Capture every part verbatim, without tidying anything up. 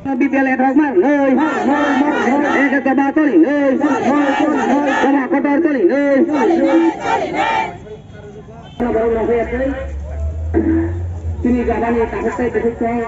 B P L ad hoc mar nei. Ek jaba toli nei. Jaba kotor toli nei. Tini jabani tabuk tei bwswk tong.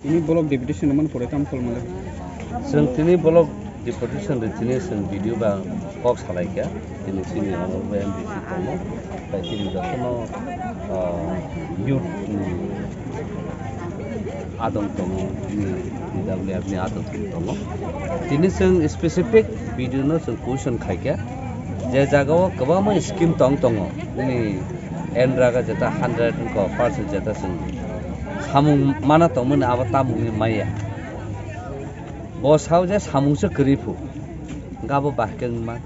Ini block deputation naman pore tam kol male. Chwng tini block deputation ri tini chwng video ba kok salaikha. Tini sini honorable M D C tongo. Tai tini jotono, ah, youth ni adong tongo, tini T W F ni adong tongo. Tini chwng specific video no chwng question khaikha. Je jagao kwbangma scheme tong tongo. Nini N raga jeta hundred ko percent jeta chwng samung mana tongmani abo tamungni maya. Bo sao je samungse kwrwi phu, gabo bahkhe wngma.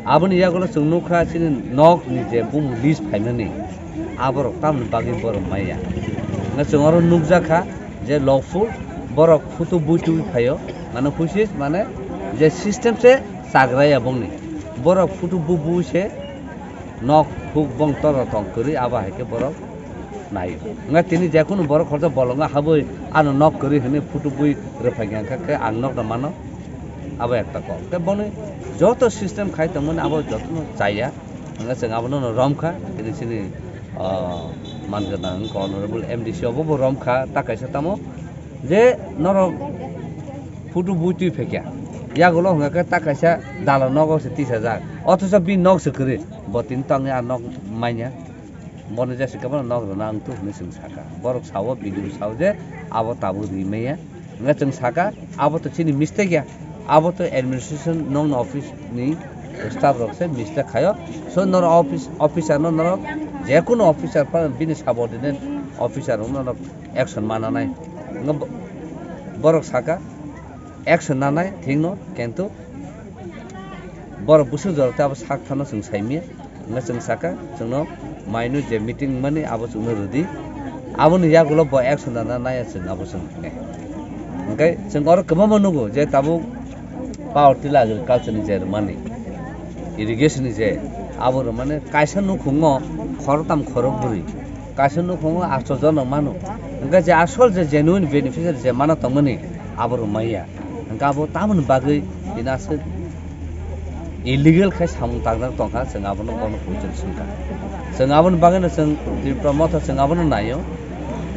Aboni yagulo chwng nukha chini nokni je bumung list phaimani, aborok tamoni bagwi borok maya. Nga chwng oro nukjakha je lawful borok photo bui tubui phaio, mane huisis mane je system se chagraya bongni. Borok photo bu bui se nok huk bong tor tong kwrwi, abo hai khe borok naio. Wngkha tini je kunu borok khoroksa bolongo habwi ano nok kwrwi hwnwi photo bui rwphai kha, hwnkhe ang nokno mano, abo ekta kok. Tei boni joto system khai tongmani abo jotono chaya, wngkha chwng abono romkha, tini chini, ah, man gwnang wngkha honorable M D C obo bo romkha, ta kaisa tamo je norok photo bui twi phaikha, yagulo hwnkha khe ta kaisa dala nogo se tisajak, othocho bini nok se kwrwi, bo tini tongya a nok manya. Bono jesa khe bono nok rwna wngthu hwnwi chwng sakha. Borok sao, video sao je abo tabuk ri maya. Hwnwi chwng sakha, abo to chini mistake ya. Abo to administration nokni office ni staff rok se mistake khaio. So norok office, officer no norok je kunu officer pa bini subordinate officer rok norok action mana nai. Hwnwi bo-, borok sakha, action nanai thikno, kintu borok bwswk jora tei abo sak phano chwng saimanya. Hwnwi chwng sakha, chwngno maino je meeting wngmani abo chwngno rwdi. Aboni yagulo bo action nana naiya chwng abo chwng hwnwi. Hwnkhe chwng oro kwbangma nugo je tabuk power tiller agriculture ni je rwmani, irrigation ni je abo rwmani kaisa nukhungo khoroktham khorokbrwi. Kaisa nukhungo asto jono mano. Hwnkhe je asol je genuine beneficiary je mano tongmani, abo rwmaiya. Hwnkhe abo tamoni bagwi tini aswk illegal khai samung tangjak tongkha, chwng abono bono question swngkha. Chwng aboni bagwino chwng Tipra Motha chwng abono naio.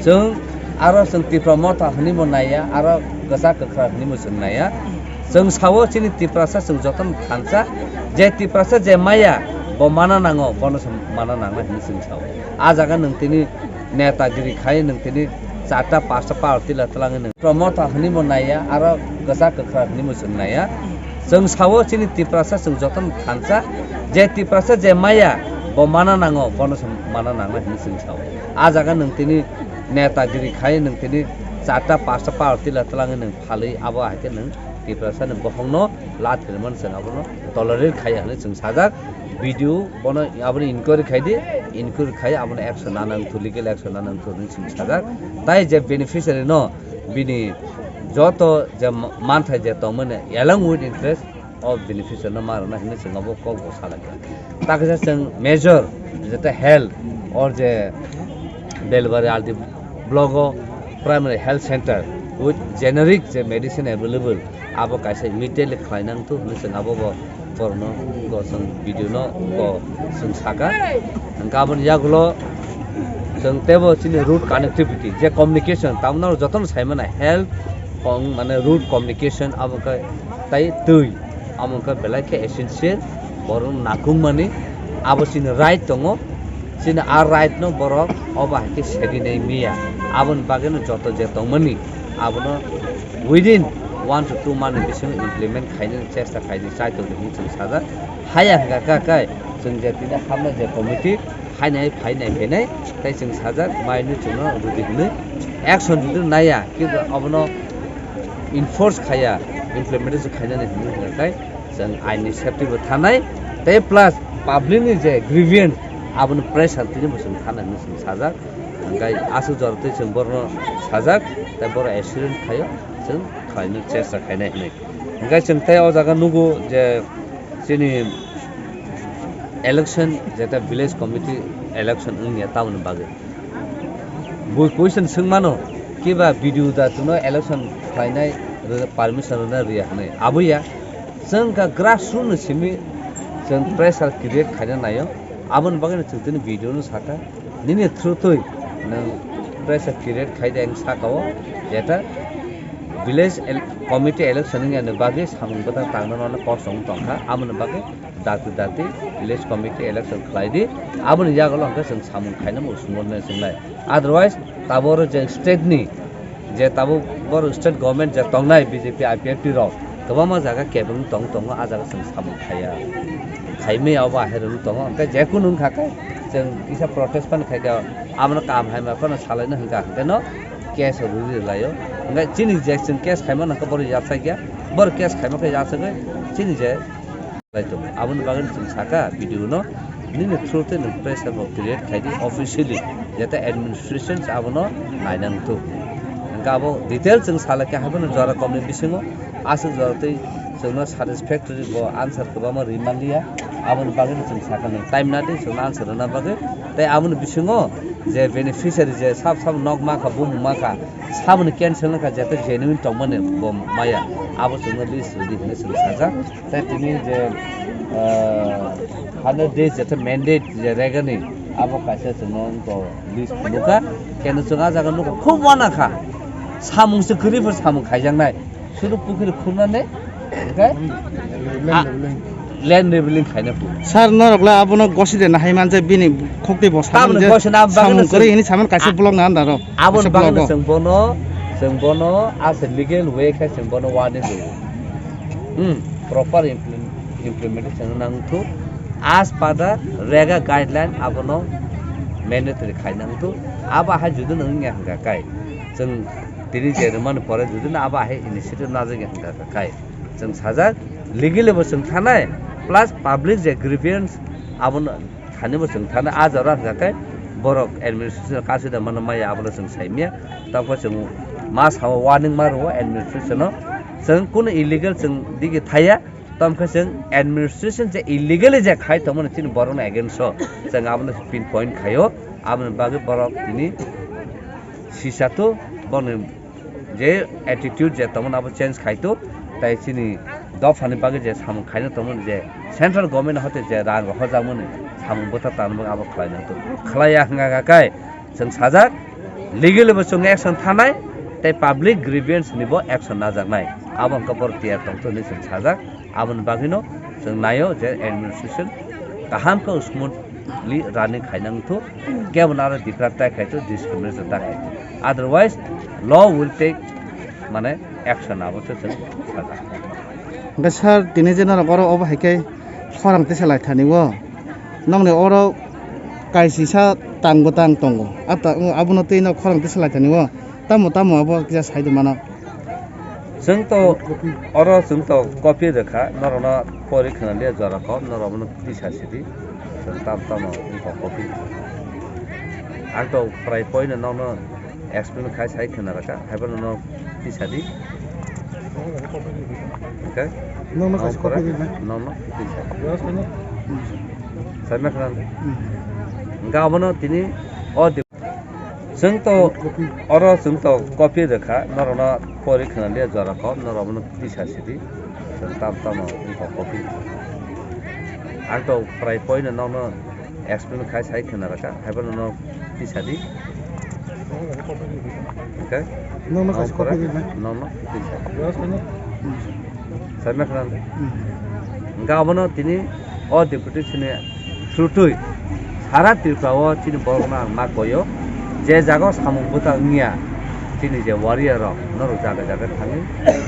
Chwng aro chwng Tipra Motha hwnwi bo naiya, aro kwchak kwkhwrang hwnwi bo chwng naiya. Chwng sao chini Tiprasa chwng jotono thansa, je Tiprasa je maya bo mana nango, bono se mana nangnai hwnwi chwng sao. A jaga nwng tini netagiri khai, nwng tini charta pasta power tiller twlangwi nwng Tipra Motha hwnwi bo naiya, aro kwchak kwkhwrang hwnwi bo chwng naiya. Chwng sao chini Tiprasa chwng jotono thansa, je Tiprasa je maya bo mana nango, bono se mana nangnai hwnwi chwng sao. A jaga nwng tini netagiri khai, nwng tini charta pasta power tiller twlangwi nwng phalwi abo hai khe nwng Tiprasani bokhokno lathir mani chwng abono tolerate khaiya hwnwi chwng sajak. Video bono abono inquiry khai di, inquiry khai abono action nana wngthu, legal action nana wngthu hwnwi chwng sajak. Tai je beneficiary no bini joto je ma-, manthai je tongmani along with interest o beneficiary no ma rwna hwnwi chwng abo kok bo salai kha. Ta kaisa chwng major jeta health or je Belbari R D block o primary health center With generic je medicine available, abo kaisa immediately khlai nang tu hwnwi chwng abo bo borokno go chwng video no go chwng saka. Hwnkhe aboni yagulo chwng teibo chini road connectivity je communication, tamno jotono sai mano health, kong mane road communication, abo khe tai twi. Amo wngkha belai khe essential, borok nakungmani, abo chini right tongo, chini a right no borok obo hai khe sedi nai miya, aboni bagwi no joto je tongmani abono within one to two month ni bisingo implement khainani chesta khaidi chai tongdi hinwi chwng sajak. Haya hwnkha kha khe chwng je tini hamya je committee hainai phainai phainai tei chwng sajak mai no chwngno rwdi hinwi action rwdi naiya, kintu abono enforce khaiya, implementation khainani hinwi hwnkha khe chwng aini safety bo thanai tei plus public ni je grievance abono pressure tini bo chwng thanai hinwi chwng sajak. Hwnkhe aswk jora twi chwng borokno sajak tei borok accident khaio chwng khlaina chesta khainai hinwi. Hwnkhe chwng tei o jaga nugo je chini election, jeta village committee election wngya tamoni bagwi. Bo question swngmano, kiba B D O da chwngno election khlainai rw-, permission rwna rwya hwnwi. Aboya, chwng kha grassroot ni simi chwng pressure create khaina naio. Aboni bagwino chwng tini B D O no sakha, nini through twi nwng pressure create khai de wng sakao, jeta village el-, committee election wngya ni bagwi samung bwtang tangna nokno kosong tongkha. Aboni bagwi dakti dakti village committee election khlai di, aboni yagulo hwnkhe chwng samung khainani bo sumornai chwngnai. Otherwise, tabuk oro je state ni, je tabuk boro state government je tongnai B J P I P F T rok, kwbangma jaga kebeng tong tongo, a jaga chwng samung khaiya. Khaimaya obo ahai rwgwi tongo, hwnkhe je kunu wngkha khe chwng kisa protest phano khaikha, abono kaham hamya phano salaina hwnkha, hwnkhe no case rwgwi rwlaio. Hwnkhe chini je chwng case khaimano hwnkhe boro yachakya, boro case khaima khe yachagwi chini je Khlai tongo. Aboni bagwi chwng sakha video no, nini through tei nwng pressure bo create khai di officially, jata administration se abono naina wngthok. Hwnkhe abo detail chwng salai khe haibano jora komni bisingo aswk jora tei chwngno satisfactory bo answer kwbangma rwi manliya. Aboni bagwi chwng sakha nwng time na di chwngno answer rwna bagwi. Tei aboni bisingo je beneficiary je sab sab nok mankha, bumung mankha, saboni cancel wngkha, jeta genuine tongmani bo maya, abo chwngno list rwdi hinwi chwng sajak. Tei tini je, ah, hundred days jeta mandate je regani, abo kaisa chwngno wngkha list phunukha. Keno chwng ah jaga nukha, khub uanakha. Samung se kwrwi bo samung khaijaknai. Sudu pukhri khunani, hwnkhe, ah, land leveling khaina phu. Sir, norok le abono gosi de nahai manje bini khokti bo samung je samung kwrwi hini saman kaisa vlog na andaro. Aboni bagwi chwng bono, chwng bono as a legal way khe chwng bono warning rwo. Hmm, proper implement-, implementation nang thu as per the rega guideline abono mandatory khai nang thu. Abo hai judino wngya hwnkha kai chwng tini je rwmani pore judino abo hai initiative najagya hwnkha kai chwng sajak legally bo chwng thanai plus public je grievance abono thani bo chwng thani ah jora hwnkha khe borok administration kaisa da mano maya abono chwng saimya. Tamo chwng ma sao warning ma rwo administration o, chwng kunu illegal chwng digi thaya, tamo khe chwng administration je illegally je khai tongmani chini borokni against o chwng abono pin point khaio. Aboni bagwi borok tini sisa tu borokni je attitude je tongmani abo change khai tu, tai chini dophani bagwi je samung khaina tongmani je central government hote je rang rohorjakmani samung bwtha tanwi abo khlaina tu khlaiya hwnkha kha kai chwng sajak legally bo chwng action thanai tei public grievance ni bo action najaknai abo hwnkha borok tiyar tongthok hinwi chwng sajak. Aboni bagwino chwng naio je administration kaham khe smoothly running khaina wngthok, kebo no aro dikra tai khai to discrimination ta khai to. Otherwise, law will take, mane, action abo se chwng sakha. Hwnkhe sir, tini je norok oro obo hai khe khorang tisa lai thani o, nokni oro kaisisa tang bwtang tongo, a ta-, abono twi no khorang tisa lai thani o, tamo tamo abo kisa sai de mano. Chwng to oro chwng to copy rwkha, norokno pori khna liya jora kok, norok bono tisa sidi. Chwng tam tamo wngkha copy. Ang to prai poino nokno explain khai sai khna rwkha, haiphano nok tisa di. Okay? Nokno kaisa copy rwna. Nokno tisa. Sai ma khna. Hmm. Hwnkhe abono tini o Chwng to oro chwng to copy rwkha, norokno pori khwnaliya jora kok, norok abono tisa sidi. Chwng tam tamo wngkha copy. Ang to prai poino nokno explain khai sai khwna rwkha, haiphano nok tisa di. Okay? Nokno kaisa copy rwkha. Nokno tisa. Saima khna. Hwnkhe abono tini o deputation ni through twi sara Tripura o chini borokno ang ma koyo, je jaga o samung bwtang wngya, chini je warrior rok norok jaga jaga thangwi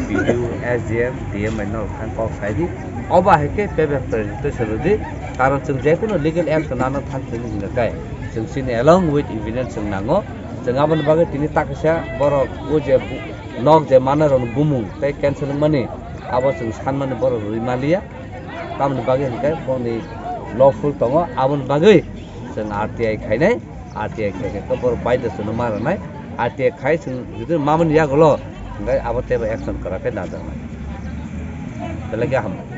B D O, S D M, D M bai norok thang kok sai di, obo hai khe paper presentation rw di, karon chwng je kunu legal action nano thang thwngwi hwnka khe chwng chini along with evidence chwng nango, chwng aboni bagwi tini ta kaisa borok o je bu-, nok je manai rokni bumung tei cancel wngmani abo chwng sanmani borok rwui manliya. Tamoni bagwi hwnkhe boni lawful tongo, aboni bagwi chwng R T I khainai, R T I khaikhe khe borok baidya chwngno ma rwnai, R T I khai chwng jodi mamani yagulo hwnkhe abo teibo action kwrak khe najaknai. Belai khe hambai.